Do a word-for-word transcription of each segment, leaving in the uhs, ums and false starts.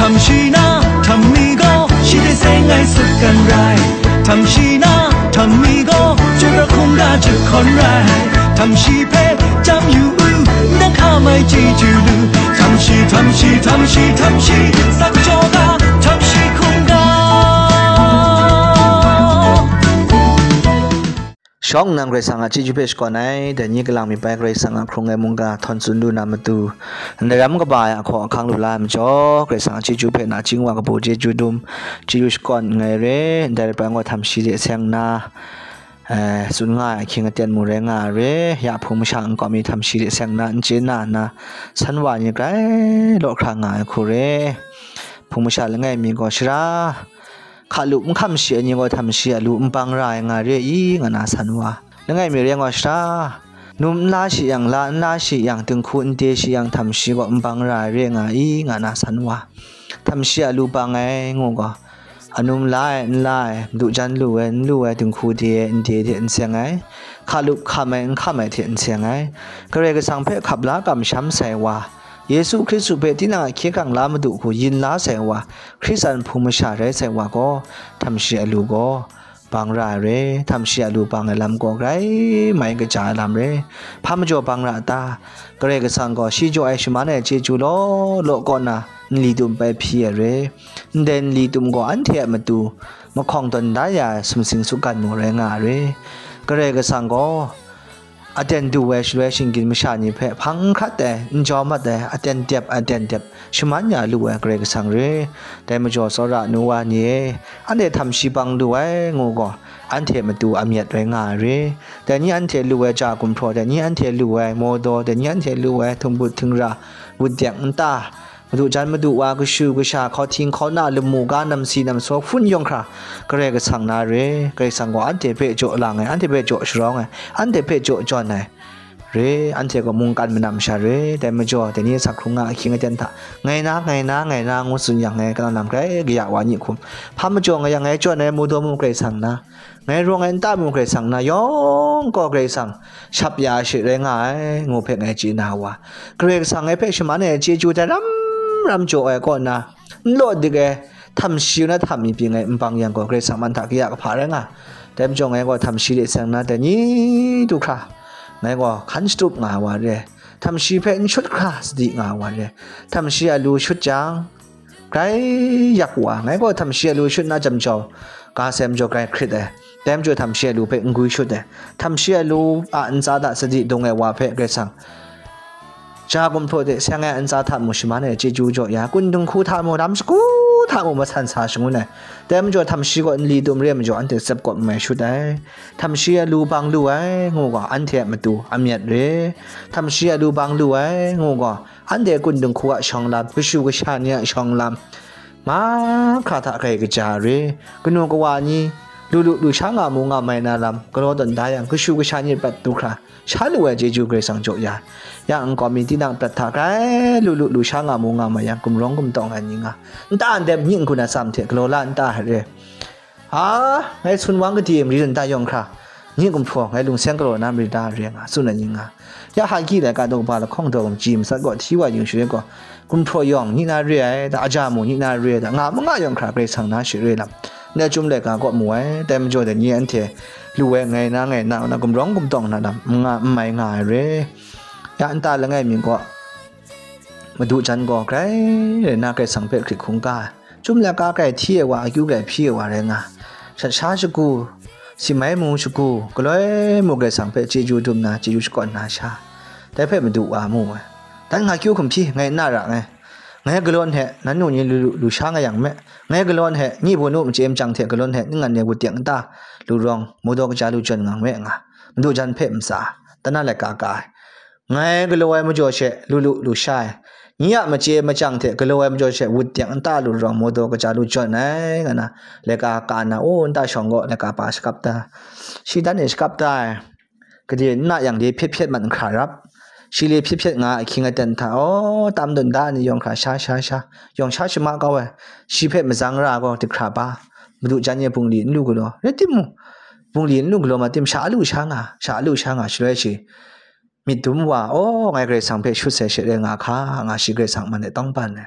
ทำชีหน้าทำมีก็ชีได้เซ้งไงสุดกันไรทำชีหน้าทำมีก็จุดระคุงราจุดคนไรทำชีเพชรจำอยู่อู้นักข้าไม่จีจือลือทำชีทำชีทำชีทำชีสักโจกาทำชีคุงกา Shawng nnan Karai Kasang a chyeju hpe shakawn ai, dai ni kalang mi bai Karai Kasang a hkrung ai mungga htawn tsun lu na matu, ndai ram kaba ai ahkaw ahkang lu la ai majaw, Karai Kasang a chyeju hpe nachying wa kabu chyeju dum, chyeju shakawn nngai re, ndai rai bai ngaw htam shi de seng nna, eh, tsun nga ai ahkying aten mung rai nga ai re, ya hpung masha nkau mi htam shi de seng nna, n chye na nna, san wa ni grai law hkra nga ai hku re, hpung masha langai mi gaw shara, hka lup n hkam shi ai ni gaw htam shi a lu n bang ra ai nga re i, nga na san wa. Langai mi re nga shara, num n la shi yang, la n la shi yang, dinghku n de shi yang, htam shi gaw n bang ra ai re nga i, nga na san wa. Htam shi a lu bang ai, ngu gaw, anum la ai, n la ai, madu jan lu ai, n lu ai, dinghku de ai, n de hte n seng ai, hka lup hkam ai, n hkam ai hte n seng ai, Karai Kasang hpe hkap la kamsham sai wa, Yesu Hkristu hpe tinang a hkye hkrang la Madu hku yin la sai wa, Hkristan hpung masha rai sai wa gaw, htam shi a lu gaw, bang ra ai re, htam shi a lu bang ai lam gaw grai mai kaja ai lam re, hpa majaw bang ra a ta? Karai Kasang gaw shi jaw ai shaman ai chyeju law law kaw na nli dum bai hpyi ai re, ndai nli dum gaw anhte a matu mahkawng tawn da ya ai sumsing sukgan mung rai nga ai re, Karai Kasang gaw aten du ai shaloi shinggyim masha ni hpe hpang n hkrat ai, n jau mat ai, aten dep, aten dep, shaman ya lu ai Karai Kasang re. Dai majaw, tsawra nu wa ni e, anhte htam shi bang lu ai ngu gaw, anhte matu a myat rai nga ai re. Dai ni anhte lu ai ja gumhpraw, dai ni anhte lu ai mawdaw, dai ni anhte lu ai htingbut htingra, wut dek nta, madu jan madu wa, kashu kasha, hkauhting hkauna, lamu ga, namsi namsaw, hpun yawng hkra, Karai Kasang na re. Karai Kasang gaw anhte hpe jaw lang ai, anhte hpe jaw sharawng ai, anhte hpe jaw jawn ai re, anhte gaw mungkan manam masha re. Dai majaw, dai ni asak hkrung nga ahkying aten hta, ngai na, ngai na, ngai na, ngu tsun yang, ngai kalang lam grai kaya wa ni hkum, hpa majaw nga yang, ngai jawn ai mawdaw mung Karai Kasang na, ngai rawng ai nta mung Karai Kasang na, yawng gaw Karai Kasang shap ya ai she rai nga ai, ngu hpe ngai chye na wa. Karai Kasang ngai hpe shaman ai chyeju dai ram ram jaw ai kaw na, n law dik ai htam shi na htam mi pyi ngai n bang yang gaw, Karai Kasang man hta kaya kahpa rai nga. Dai majaw ngai gaw htam shi de seng na, dai ni du hkra, ngai gaw hkan shatup nga ai wa re, htam shi hpe n shut hkra sadi nga ai wa re, htam shi a lu shut jang, grai yak wa, ngai gaw htam shi a lu shut na jam jau, ga sai majaw grai hkrit ai, dai majaw htam shi a lu hpe n gwi shut ai, htam shi a lu a ntsa hta sadi dung ai wa hpe Karai Kasang ja gumhpraw de seng ai ntsa hta mung shaman ai chyeju jaw ya, kun dinghku hta mung, lam shagu hta mung masan sa shangun ai, dai majaw htam shi gaw nli dum re ai majaw anhte tsep kawp n mai shut ai, htam shi a lu bang lu ai ngu gaw, anhte a matu a myat re, htam shi a lu bang lu ai ngu gaw, anhte kun dinghku a shawng lam, kashu kasha ni a shawng lam, mahkra hta grai kaja re, kanu kawa ni, lu lu lu sha nga mu nga mai na lam, galaw tawn da yang, kashu kasha ni prat du hkra, sha lu ai chyeju Karai Kasang jaw ya. Ya nkau mi tinang prat hta grai lu lu lu sha nga mu nga mai yang, gumrawng gumtawng ai ni nga, nta ndem, nyi n-gun ai atsam hte galaw la nta re. A, ngai sun wang gade mari nta yawng hkra, nyi gumhpraw ngai lung seng galaw na mari da re nga, tsun ai ni nga. Ya haki laika daw kaba lahkawng daw gumji matsat gaw hti wa yu shaloi gaw, gumhpraw yawng nyi na re ai, da aja mung nyi na re ai, da nga ma nga yawng hkra Karai Kasang na shi re lam, ndai chyum laika kaw mu ai, dai majaw dai ni anhte lu ai ngai na ngai na, na gumrawng gumtawng na lam, n nga, n mai nga ai re. Ya nta langai mi gaw, madu jan gaw grai rai na Karai Kasang hpe hkrit hkungga ai, Chyum laika grai hti ai wa, akyu grai hpyi ai wa rai nga, shat sha shagu, si mai mu shagu, galoi mu Karai Kasang hpe chyeju dum na, chyeju shakawn na sha, dai hpe Madu wa mu ai. Dan nga kyu hkum hpyi, ngai n na ra nngai. Ngai galaw hte, nannu ni lu, lu, lu sha nga yang me. Ngai galaw hte, nyi bawnu machye machyang hte galaw hte, ning ngan ni wut teng nta, lu rawng, mawdaw kaja lu jawn nga me nga, Madu jan hpe ntsa, dan na laika ka ai. Ngai galaw ai majaw she lu lu lu sha ai, nyi a machye machyang hte galaw ai majaw she wut teng nta lu rawng mawdaw kaja lu jawn ai, nga na, laika ka nna, o, nta shawng gaw laika pa shakap da, shi dan e shakap da ai, gade n na yang de hpyet hpyet mat nhkra rap, shi le hpyet hpyet nga ahkying aten hta, o, tam dun da ni yawng hkra sha sha sha, yawng sha shama kau ai, shi hpe mazang ra gaw dihkra ba, Madu jan e bungli n lu galaw, rai timung, bungli n lu galaw ma tim, sha lu sha nga, sha lu sha nga, shaloi shi, myit dum wa, aw, ngai Karai Kasang hpe shut sai she rai nga hka, nga shi Karai Kasang man e tawng ban ai.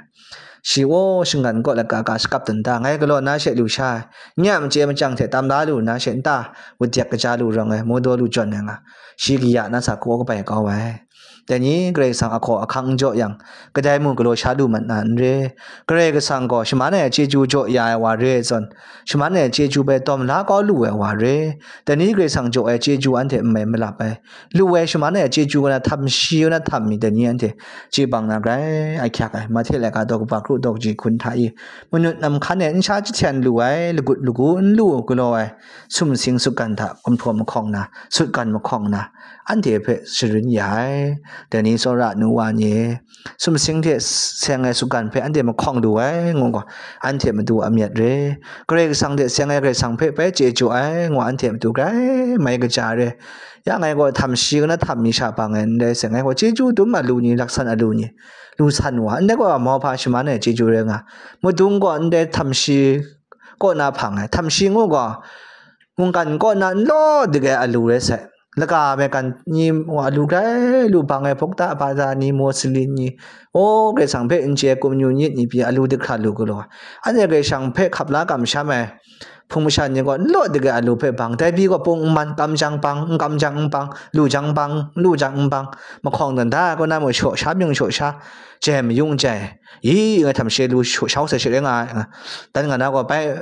Shi, aw, shinggan kaw laika ka shakap dan da, ngai galaw na she lu sha ai, nye a machye machyang hte tam la lu na she nta, wudyak kaja lu rawng ai, mawdaw lu jawn ai nga, shi kaya na sa kaw kabai kau ai. Dai ni Karai Kasang ahkaw ahkang n jaw yang, kadai mung galaw sha lu mat na n re. Karai Kasang gaw shaman ai chyeju jaw ya ai wa re ai zawn, shaman ai chyeju bai dawm la kau lu ai wa re. Dai ni Karai Kasang jaw ai chyeju anhte n mai malap ai. Lu ai shaman ai chyeju kaw na htam shi kaw na htam mi dai ni anhte chye bang na grai ahkyak ai. Mahte laika daw kaba kru daw kaji hkun hta i, manut nam hkan e n sha jahten lu ai, lagut lagu n lu galaw ai, sumsing sutgan hta gumhpraw mahkawng na, sutgan mahkawng na, anhte hpe sharin ya ai. Dai ni tsawra nu wa ni, sumsing hte seng ai sutgan hpe anhte mahkawng lu ai, ngu gaw, anhte matu a myat re. Karai Kasang hte seng ai Karai Kasang hpe bai chye jaw ai, ngu anhte matu grai mai kaja re. Ya ngai gaw htam shi kaw na htam mi sha bang ai ndai seng, ngai gaw chyeju dum a lu ni, laksan a lu ni, lu san wa, ndai gaw mauhpa shaman ai chyeju rai nga, madung gaw ndai htam shi kaw na hpang ai, htam shi ngu gaw, mungkan kaw na n law dik ai a lu rai sai. Laka maigan ni a lu grai lu bang ai, bukta, bata ni, mawsali ni, o, Karai Kasang hpe n chye ai kumyu nyit ni pyi a lu dik hkra lu galaw ai. Anhte Karai Kasang hpe hkap la kamsham ai hpung masha ni gaw n law dik ai a lu hpe bang, dai pyi gaw pung n man, kam jang bang, n kam jang n bang, lu jang bang, n lu jang n bang, mahkawng dan da ai kaw na mung shaw sha mying shaw sha, jai mayung jai, i, ngai htam shi lu shaw, shaw sai shi rai nga ai, dan nga na gaw bai,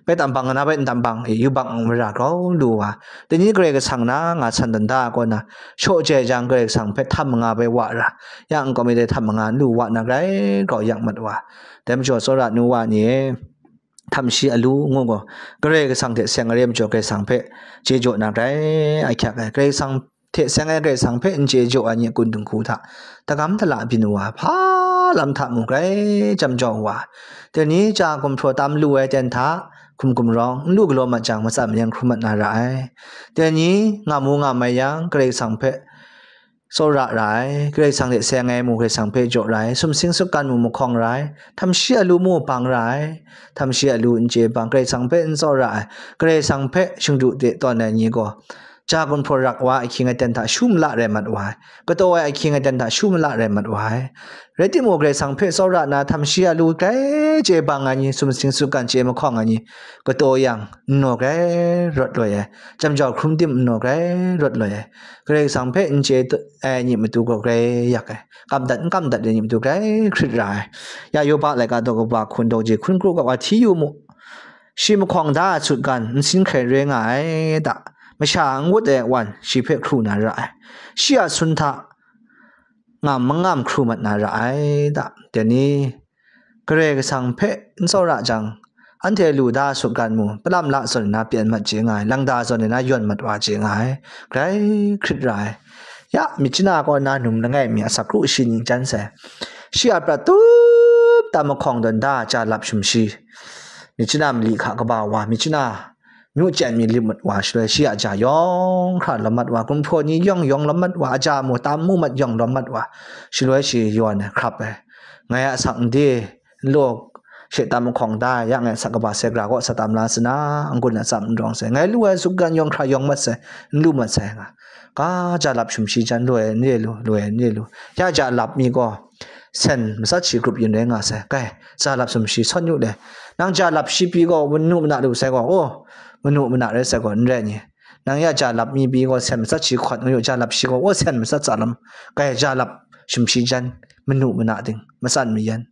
bai tam bang nga na bai n tam bang, e, yubak mara grau lu wa. Dai ni Karai Kasang na nga san dan da ai kaw na, shaw jai jang Karai Kasang hpe htam nga bai wa ra, ya n kawm ai dai htam nga n lu wa na grai grau yak mat wa. Dai majaw tsawra nu wa ni e, htam shi a lu ngu gaw, Karai Kasang hte seng ai re majaw Karai Kasang hpe chye jaw na grai ahkyak ai. Karai Kasang hte seng ai Karai Kasang hpe n chye jaw ai ni a kun dinghku hta, dagam dala byin wa, hpa lam hta mung grai jam jau wa, dai ni ja gumhpraw tam lu ai ten hta, hkum gumrawng n lu galaw mat jang, matsan mayan hkrum mat na ra ai. Dai ni nga mu nga mai yang, Karai Kasang hpe tsawra ra ai, Karai Kasang hte seng ai mu Karai Kasang hpe jaw ra ai, sumsing sutgan mu mahkawng ra ai, htam shi a lu mu bang ra ai, htam shi a lu n chye bang, Karai Kasang hpe n tsawra ai, Karai Kasang hpe shingdu de tawn ai ni gaw, ja gumhpraw rak wa ahkying aten hta shu mala rai mat wa ai, kataw ai ahkying aten hta shu mala rai mat wa ai. Rai timung, Karai Kasang hpe tsawra na htam shi a lu grai chye bang ai ni, sumsing sutgan chye mahkawng ai ni, kataw yang n naw grai rawt loi ai, jam jau hkrum tim n naw grai rawt loi ai. Karai Kasang hpe n chye ai ni matu gaw grai yak ai, kam dat n kam dat ai ni matu grai hkrit ra ai. Ya Yoba laika daw kaba hkun daw je hkun kru ga wa hti yu mu. Shi mahkawng da ai sutgan nsin hkrai re nga ai da, masha a ngut ai wan shi hpe hkru na ra ai, shi a sun hta ngam mangam hkru mat na ra ai da. Dai ni Karai Kasang hpe n tsawra jang, anhte lu da ai sutgan mu, palam la zawn na pyan mat chye nga ai, lang da zawn na yawn mat wa chye nga ai, grai hkrit ra ai. Ya, myit chana kaw na num langai mi asak kru shi ni jan sai, shi a prat tup ta mahkawng dawn da ai ja lap sumshi, myit chana mali hka kaba wa, myit chana myu chyen mi lit mat wa, shaloi shi a ja yawng hkra lawm mat wa, gumhpraw ni yawng yawng lawm mat wa, a ja mu tam mu mat yawng lawm mat wa, shaloi shi yawn ai hkrap ai, ngai a asak n de, n law she tam mahkawng da ai, ya ngai asak kaba sai, gara kaw sa tam la sa na, n-gun atsam n rawng sai, ngai lu ai sutgan yawng hkra yawng mat sai, n lu mat sai nga, ga ja lap sumshi jan lu ai n re lu, lu ai n re lu, ya ja lap mi gaw sen matsat shi grup yin rai nga sai, kai, ja lap sumshi sawn yu le, nang ja lap shi pyi gaw manu mana lu sai gaw, o, manu mana rai sai gaw, n rai ni, nang ya ja lap mi pyi gaw sen matsat shi hkawt nga yu, ja lap shi gaw, o, sen matsat tsa lam, kai, ja lap sumshi jan, manu mana ding, matsan mayan,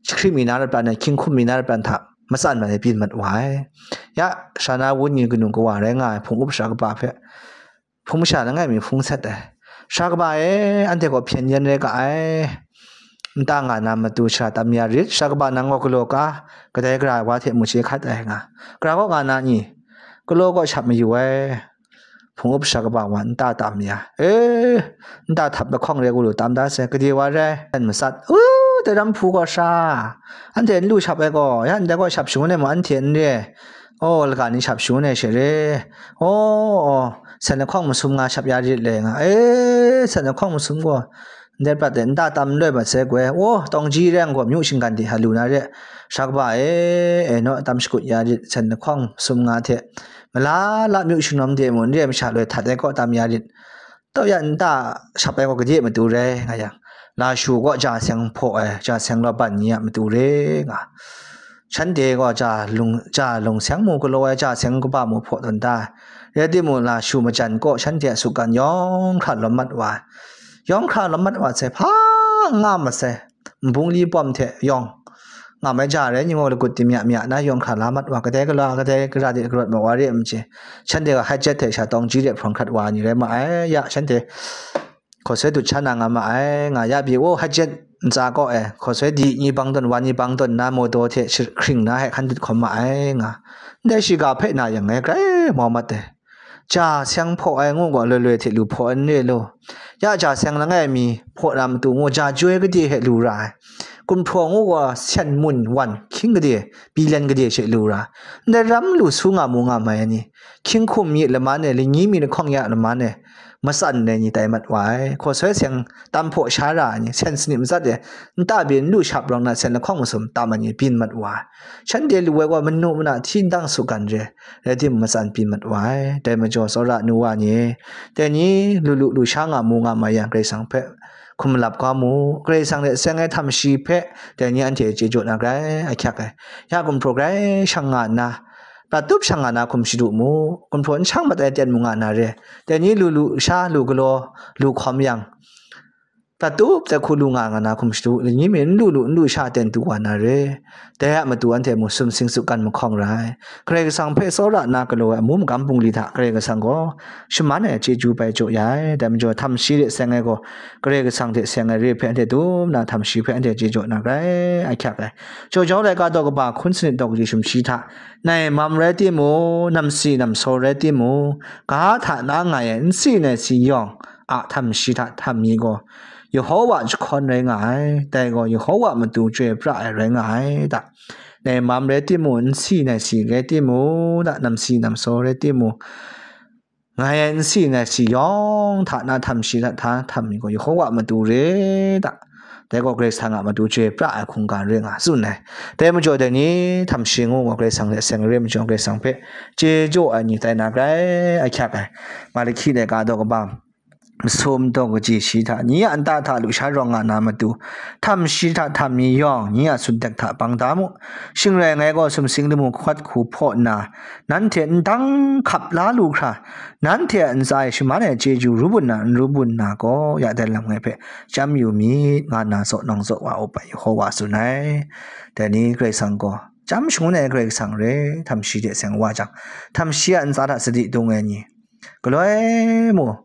jahkring mi na rat plan ai, hkying hkum mi na rat plan hta matsan mat ai byin mat wa ai. Ya, sha na wun ni kanu kawa rai nga ai hpung up sara kaba hpe, hpung masha langai mi hpung sat ai. Sara kaba e, anhte gaw hpyen yen rai ga ai. Nta nga na matu shara tam ya rit, sara kaba nang gaw galaw ka, kadai gara ai wa hte mu chye hkat ai nga. Gara kaw nga na ni, galaw kaw shap mayu ai. Hpung up sara kaba wa nta tam ya. E, nta htap lahkawng re gu lu tam da sai, gade wa rai, sen matsat. U, dai ram hpu gaw sha. Anhte n lu shap ai gaw, ya ndai gaw shap shangun ai mu, anhte n re. O, laga ni shap shangun ai she re. O, o, sen lahkawng masum nga shap ya rit le nga. E, sen lahkawng masum gaw, ndai prat e nta tam n loi mat sai goi. O, tawng ji reng gaw myu shinggan de ha lu na re. Sara kaba e, e naw tam shakut ya rit, sen lahkawng masum nga hte. Mala la myu shingnawm de mu, n re ai masha loi htat ai kaw tam ya rit. Tau ya nta shap ai gaw gade matu rai nga yang, lashu gaw ja seng hpaw ai, ja seng law ban ni a matu re nga. Shanhte gaw ja lung, ja lung seng mu galaw ai, ja seng kaba mu hpaw tawn da ai. Rai timung, lashu majan kaw shanhte a sukgan yawng hkra lawm mat wa ai. Yawng hkra lawm mat wa sai, hpa n nga masai, nbungli pawm hte yawng nga mai ja rai ni gaw, lagut di mya mya na yawng hkra la mat wa, kadai gala, kadai gara de karawt ma wa re ai majaw, shanhte gaw haijet hte sha tawng ji de hprawng hkrat wa ai ni rai ma ai. Ya, shanhte hkaw soi dut sha na nga ma ai, nga ya pyi, o, haijet ntsa kaw e, hkaw soi di ni bang tawn, wa ni bang tawn na, mawdaw hte shi-, hkring na hkai hkan dut hkawm ma ai, nga. Ndai shiga hpe na yang ngai grai mau mat ai. Ja seng hpaw ai ngu gaw, loi loi hte lu hpaw ai n re law. Ya ja seng langai mi hpaw na matu ngu, ja joi gade hte lu ra ai. Gumhpraw ngu gaw, sen mun wan hkying gade, bilen gade she lu ra. Ndai ram lu su nga mu nga mai ai ni, hkying hkum mi laman e, lani mi lahkawng ya laman e, matsan ai ni tai mat wa ai. Hkaw soi seng tam hpaw sha ra ai ni, sen sanit matsat e, nta byin lu shap rawng na, sen lahkawng masum tam ai ni byin mat wa ai. Shanhte lu ai gaw, manu mana hti ndang sukgan re, rai timung, matsan byin mat wa ai. Dai majaw, tsawra nu wa ni, dai ni lu lu lu sha nga mu nga mai yang, Karai Kasang hpe hkum malap kau mu. Karai Kasang hte seng ai htam shi hpe dai ni anhte chye jaw na grai ahkyak ai. Ya gumhpraw grai shang nga nna, prat tup shang nga na hkum shadu mu. Gumhpraw n shang mat ai ten mu nga na re. Dai ni lu lu sha, lu galaw, lu hkawm yang, prat tup tai hku lu nga nga na hkum shadu, lani mi n lu lu, n lu sha ten du wa na re. Dai a matu anhte mung sumsing sukgan mahkawng ra ai. Karai Kasang hpe tsawra nna galaw ai amu magam bungli hta Karai Kasang gaw shaman ai chyeju bai jaw ya ai. Dai majaw, htam shi hte seng ai gaw, Karai Kasang hte seng ai re hpe anhte dum na, htam shi hpe anhte chye jaw na grai ahkyak ai. Jaw jau laika daw kaba hkun sanit daw kaji sumshi hta, nai mam rai timung, namsi namsaw rai timung, ga hta na ngai ai nsi nai si yawng a htam shi hta htam mi gaw, Yehowa jahkawn rai nga ai. Dai gaw Yehowa matu chyoi pra ai rai nga ai ta. Nai mam rai timung, nsi nai si rai timung, ta namsi namsaw rai timung, ngai ai nsi nai si yawng hta na htam shi hta hta htam mi gaw, Yehowa matu re ta. Dai gaw Karai Kasang a matu chyoi pra ai hkungga re nga tsun ai. Dai majaw, dai ni htam shi ngu gaw, Karai Kasang hte seng ai re majaw, Karai Kasang hpe chye jaw ai ni tai na grai ahkyak ai. Malahki laika daw kaba masum daw kaji shi hta, ni a nta hta lusha rawng nga na matu, htam shi hta htam mi yawng, ni a sutdek hta bang da mu. Shing rai ngai gaw sumsing lamu hkawt hku hpaw nna, nanhte ndang hkap la lu hkra, nanhte a ntsa e shaman ai chyeju ru bun na, n ru bun na gaw, ya dai lam ngai hpe chyam yu myit, nga nna tsaw nawng tsaw wa up ai Yehowa tsun ai. Dai ni Karai Kasang gaw chyam shangun ai Karai Kasang re, htam shi hte seng wa jang, htam shi a ntsa hta sadi dung ai ni, galoi mu,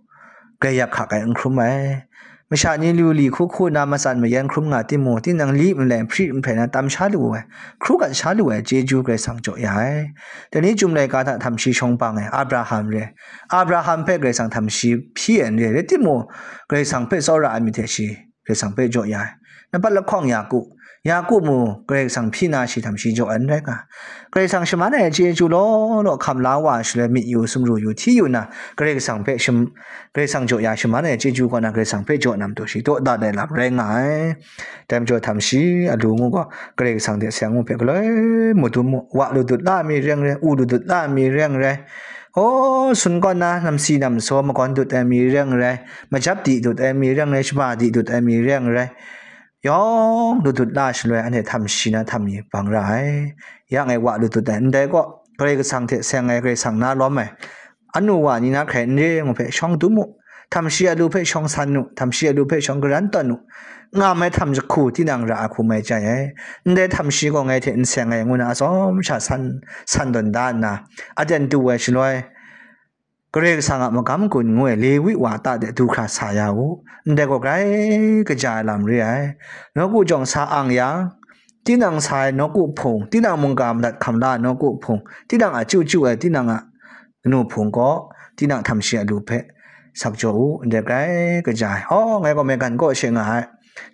grai yak hkak ai n hkrum ai. Masha ni lu li hku hku na matsan mayan hkrum nga timung, tinang li nlai hpri nhprai na tam sha lu ai, hkru gat sha lu ai chyeju Karai Kasang jaw ya ai. Dai ni chyum laika hta htam shi shawng bang ai Abraham re. Abraham hpe Karai Kasang htam shi hpyi ai n re, rai timung, Karai Kasang hpe tsawra ai myit hte shi Karai Kasang hpe jaw ya ai. Nampat lahkawng Yaku, Yaku mu Karai Kasang hpyi na shi htam shi jaw ai n rai nga. Karai Kasang shaman ai chyeju law law hkam la wa shaloi, myit yu, sumru yu, hti yu na, Karai Kasang hpe sham-, Karai Kasang jaw ya shaman ai chyeju kaw na, Karai Kasang hpe jaw na matu shi dawdan ai lam rai nga ai. Dai majaw, htam shi alu ngu gaw, Karai Kasang hte seng ngu hpe galoi madum mu, wa lu dut la mi reng rai, u lu dut la mi reng rai, o, sun kaw na namsi namsaw magawn dut ai mi reng rai, majap di dut ai mi reng rai, shaba di dut ai mi reng rai, yawng lu dut la shaloi, anhte htam shi na htam mi bang ra ai. Ya ngai wa lu dut ai, ndai gaw Karai Kasang hte seng ai, Karai Kasang na lawm ai anu wa ni na hkrai n re ngu hpe shawng dum u, htam shi alu hpe shawng san u, htam shi alu hpe shawng garan tawn u, nga mai htam jahku tinang ra ai hku mai chye ai. Ndai htam shi gaw ngai hte n seng ai ngu na atsawm sha san, san tawn da nna, aten du ai shaloi, Karai Kasang a magam gun ngu ai Lewi wa ta de du hkra sa ya u. Ndai gaw grai kaja ai lam re ai. Nawku jawng sa ang yang, tinang sa ai nawku hpung, tinang mungga madat hkam la ai nawku hpung, tinang a chyu chyu ai, tinang a kanu hpung gaw, tinang htam shi alu hpe sak jaw u, ndai grai kaja ai. Aw, ngai gaw maigan kaw she nga ai.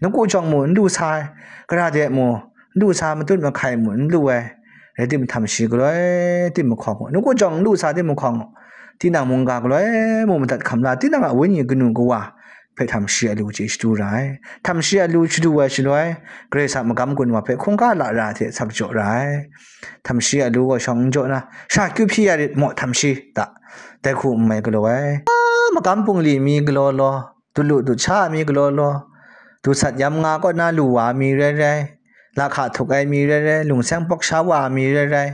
Nawku jawng mu n lu sa ai, gara de mu n lu sa, matut mahkai mu n lu ai, rai tim htam shi galoi tim mahkawng u, nawku jawng n lu sa tim mahkawng u, tinang mungga galoi mu madat hkam la, tinang a wenyi kanu kawa hpe htam shi alu chye shadu ra ai. Htam shi alu shadu ai shaloi, Karai Kasang magam gun wa hpe hkungga lara hte sak jaw ra ai. Htam shi alu gaw shawng n jaw na, sha kyu hpyi ya rit maw htam shi ta, dai hku n mai galaw ai. A, magam bungli mi galaw law, dut lu dut sha mi galaw law, dusat yam nga kaw na lu wa mi rai rai, lahka htuk ai mi rai rai, lungseng pawk sha wa mi rai rai,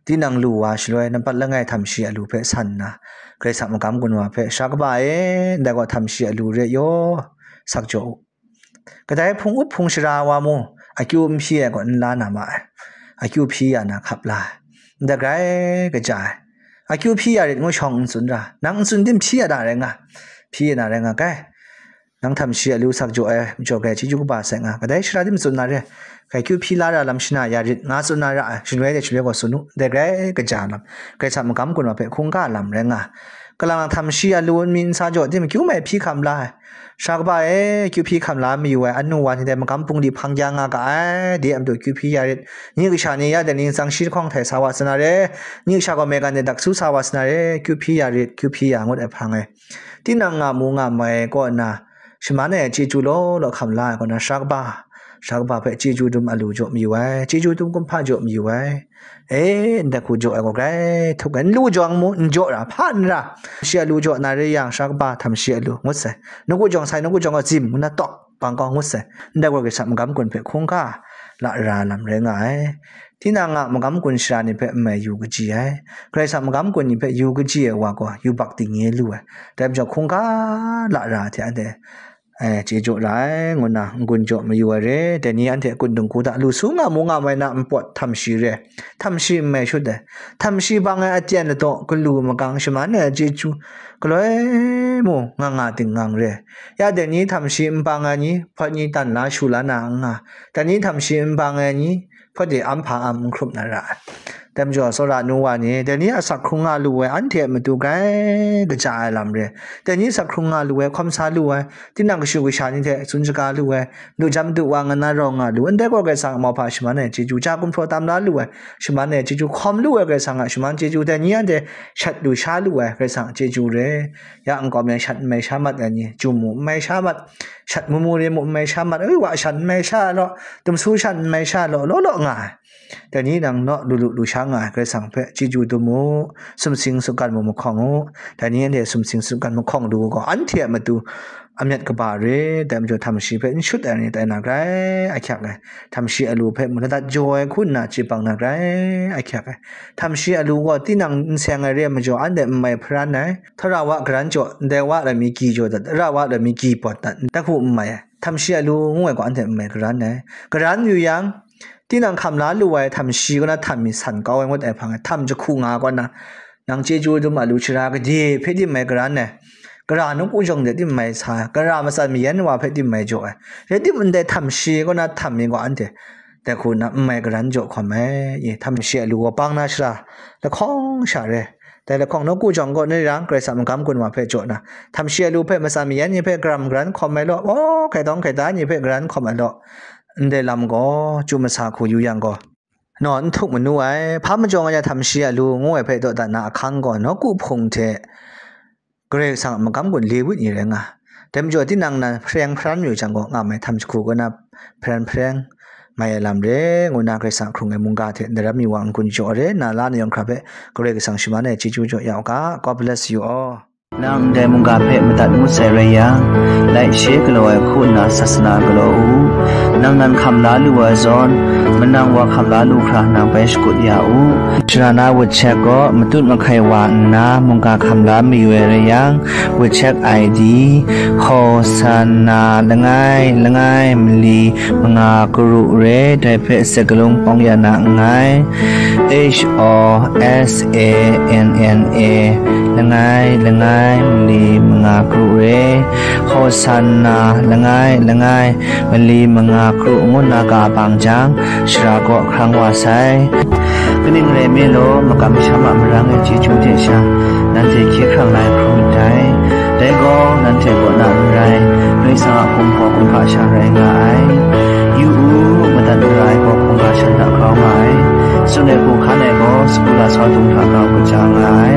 tinang lu wa shaloi nampat langai htam shi alu hpe san nna, Karai Kasang magam gun wa hpe, "Sara kaba e, ndai gaw htam shi alu re yaw, sak jaw u. Kadai hpung up hpung shara wa mu, akyu n hpyi ai gaw n la na ma ai, akyu hpyi ya na hkap la ai, ndai grai kaja ai, akyu hpyi ya rit ngu shawng n tsun ra, nang n tsun tim hpyi ya na rai nga, hpyi ya na rai nga kai, nang htam shi alu sak jaw ai majaw grai chyeju kaba sai nga, kadai shara tim tsun na re, akyu hpyi la ra lam shana ya rit nga tsun na ra ai, shaloi de shaloi gaw tsun u, ndai grai kaja lam, Karai Kasang magam gun wa hpe hkungga lam rai nga, kalang lang htam shi alu n mi n sa jaw tim akyu mai hpyi hkam la ai, Sara kaba e, kyu hpyi hkam la mayu ai anu wa ni dai magam bungli hpang ya nga ga ai, de a matu kyu hpyi ya rit, nyi kasha ni ya dai ni tsang shi lahkawng htai sa wa sa na re, nyi kasha gaw maigan de daksu sa wa sa na re, kyu hpyi ya rit, kyu hpyi ya ngut ai hpang e, tinang nga mu nga mai kaw nna, shaman ai chyeju law law hkam la ai kaw na, sara kaba, sara kaba hpe chyeju dum alu jaw mayu ai, chyeju dum kumhpa jaw mayu ai, e, ndai hku jaw ai gaw grai htuk ai, n lu jawng mu, n jaw ra, hpa n ra, shi alu jaw na re yang, sara kaba htam shi alu ngut sai, nawku jawng sai, nawku jawng gaw zim ngu na tawk bang kau ngut sai, ndai gaw Karai Kasang magam gun hpe hkungga la ra lam rai nga ai. Tinang a magam gun shara ni hpe n mai yu kaji ai, Karai Kasang magam gun ni hpe yu kaji ai wa gaw yubak dingnye lu ai, dai majaw hkungga la ra hte anhte, e, chye jaw ra ai, ngu nna n-gun jaw mayu ai re, dai ni anhte a kun dingku hta lu su nga mu nga mai na npawt htam shi re, htam shi n mai shut ai, htam shi bang ai aten ladaw galu magang shaman ai chyeju galoi mu nga nga dingngang re, ya dai ni htam shi n bang ai ni, hpawt ni tan la shu la na n nga, dai ni htam shi n bang ai ni, hpawt de am hpa am n hkrup na ra ai. Dai majaw, tsawra nu wa ni, dai ni asak hkrung nga lu ai, anhte a matu grai kaja ai lam re, dai ni asak hkrung nga lu ai, hkawm sa lu ai, tinang kashu kasha ni hte tsun shaga lu ai, madu jam madu wa nga na rawng nga lu, ndai gaw Karai Kasang a mauhpa shaman ai chyeju, ja gumhpraw tam la lu ai, shaman ai chyeju, hkawm lu ai Karai Kasang a shaman chyeju, dai ni anhte shat lu sha lu ai Karai Kasang a chyeju re, ya nkau mi shat n mai sha mat ai ni, chyu mu n mai sha mat, shat mu mu re mu n mai sha mat, ui, wa shan n mai sha law, dumsu shan n mai sha law, law law nga ai. Dai ni nang naw lu lu lu sha nga ai Karai Kasang hpe chyeju dum u, sumsing sutgan mu mahkawng u. Dai ni anhte sumsing sutgan mahkawng lu u gaw, anhte a matu amyat kaba re, dai majaw htam shi hpe n shut ai ni tai na grai ahkyak ai, htam shi alu hpe mung ladat jaw ai hku nna chye bang na grai ahkyak ai. Htam shi alu gaw tinang n seng ai re ai majaw, anhte n mai hparan ai, htara wa garan jaw, ndai wa lam mi gyi jaw dat, ara wa lam mi gyi pawt dat, ndai hku n mai ai. Htam shi alu ngu ai gaw anhte n mai garan ai. Garan yu yang, tinang hkam la lu ai htam shi kaw na htam mi san kau ai ngut ai hpang e, htam jahku nga kaw na, nang chyeju dum alu shara gade hpe tim mai garan ai, gara nawku jawng de tim mai sa ai, gara matsan mayan wa hpe tim mai jaw ai, rai tim ndai htam shi kaw na htam mi gaw anhte dai hku na n mai garan jaw hkawm ai. I, htam shi alu gaw bang na shara lahkawng sha re, dai lahkawng nawku jawng kaw ni rang Karai Kasang magam gun wa hpe jaw na, htam shi alu hpe matsan mayan ni hpe garam garan hkawm ai law, aw, hkaidawng hkaida ni hpe garan hkawm ai law, ndai lam gaw chyu masa hku yu yang gaw, naw n htuk manu ai, hpa majaw nga ya htam shi alu ngu ai hpe daw dat na ahkang gaw, nawku hpung hte Karai Kasang a magam gun le wit ni rai nga. Dai majaw tinang nan hpareng hparan mayu jang gaw, nga mai htam jahku kaw na hpareng hpareng mai ai lam re, ngu na Karai Kasang hkrung ai mungga hte daram mi wa n-gun jaw re, na la na yawng hkra hpe Karai Kasang shaman ai chyeju jaw ya u ga. God bless you all. Nang ndai mungga hpe madat ngut sai rai yang, like, share galaw ai hku nna sasana galaw u. Nang nan hkam la lu ai zawn, manang wa hkam la lu hkra nang bai shakut ya u. Shara na WeChat gaw matut mahkai wa nna mungga hkam la mayu ai rai yang, WeChat I D, Hosanna langai langai mali manga karu re, dai hpe sakalung pawng ya na nngai. H O S A N N A langai langai mali manga karu re, Hosanna langai langai mali manga karu ngu na ga bang jang, shara kaw hkrang wa sai. Kaning rai nme law, makam masham a marang ai chyeju hte sha, nanhte hkye hkrang la ai hkrum myit dai. Dai gaw, nanhte kaw na n rai, Karai Kasang a hpung hpaw kumhpa sha rai nga ai. Yu u, madat mara ai gaw hkungga shan hta grau nga ai. Tsun ai hku hkan ai gaw, sagu lasau dung hta grau kaja nga ai.